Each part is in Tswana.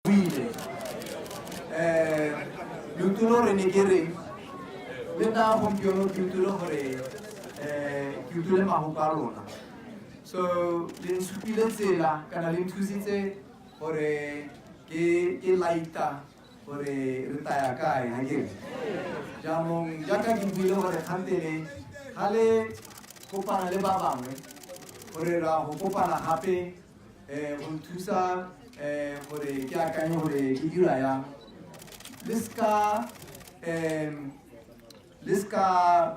Buile le utlwile gore ne ke reng le nna gompieno, ke utlwile gore ke utlwile mahoko a lona. So le ntshupile tsela kana le nthusitse gore ke laita gore re taya kae ga ke re. Jaanong jaaka ke buile gore kgantele ga le kopana le ba bangwe gore ra go kopana gape go nthusa gore ke akanye gore ke dira yang. Le seka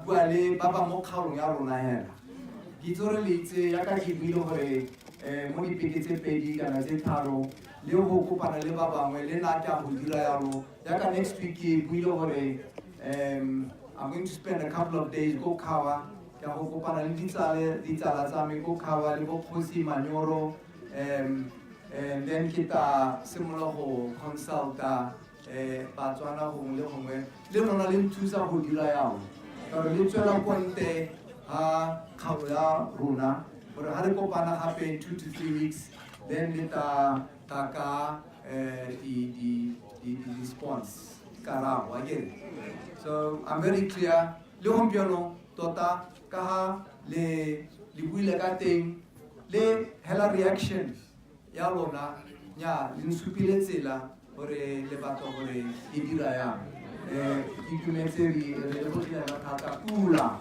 bua le ba ba mo kgaolong ya rona hela. Ke itse gore le itse yaka ke buile gore mo dipeke tse 2 kana tse 3 le go kopana le ba bangwe, le nna ke a go dira yalo. Yaka next week ke buile gore I'm going to spend a couple of days ko Khawa, ke a go kopana le ditsala tsa me ko Khawa le bo Kgosi Manyoro, and then ke ta simolola go consulta Batswana gongwe le gongwe. Le lona le nthusa go dira yalo ka gore le tswela ko ntle ga kgaolo ya rona, gore ga re kopana gape in 2 to 3 weeks, then le ta ka di response, karabo akere. So I'm very clear le gompieno tota ka ga le buile ka teng le hela reaction ya lona nya le ntshupile tsela gore le batla gore e dira yang. Ke itumetse, re lebogile thata. Pula.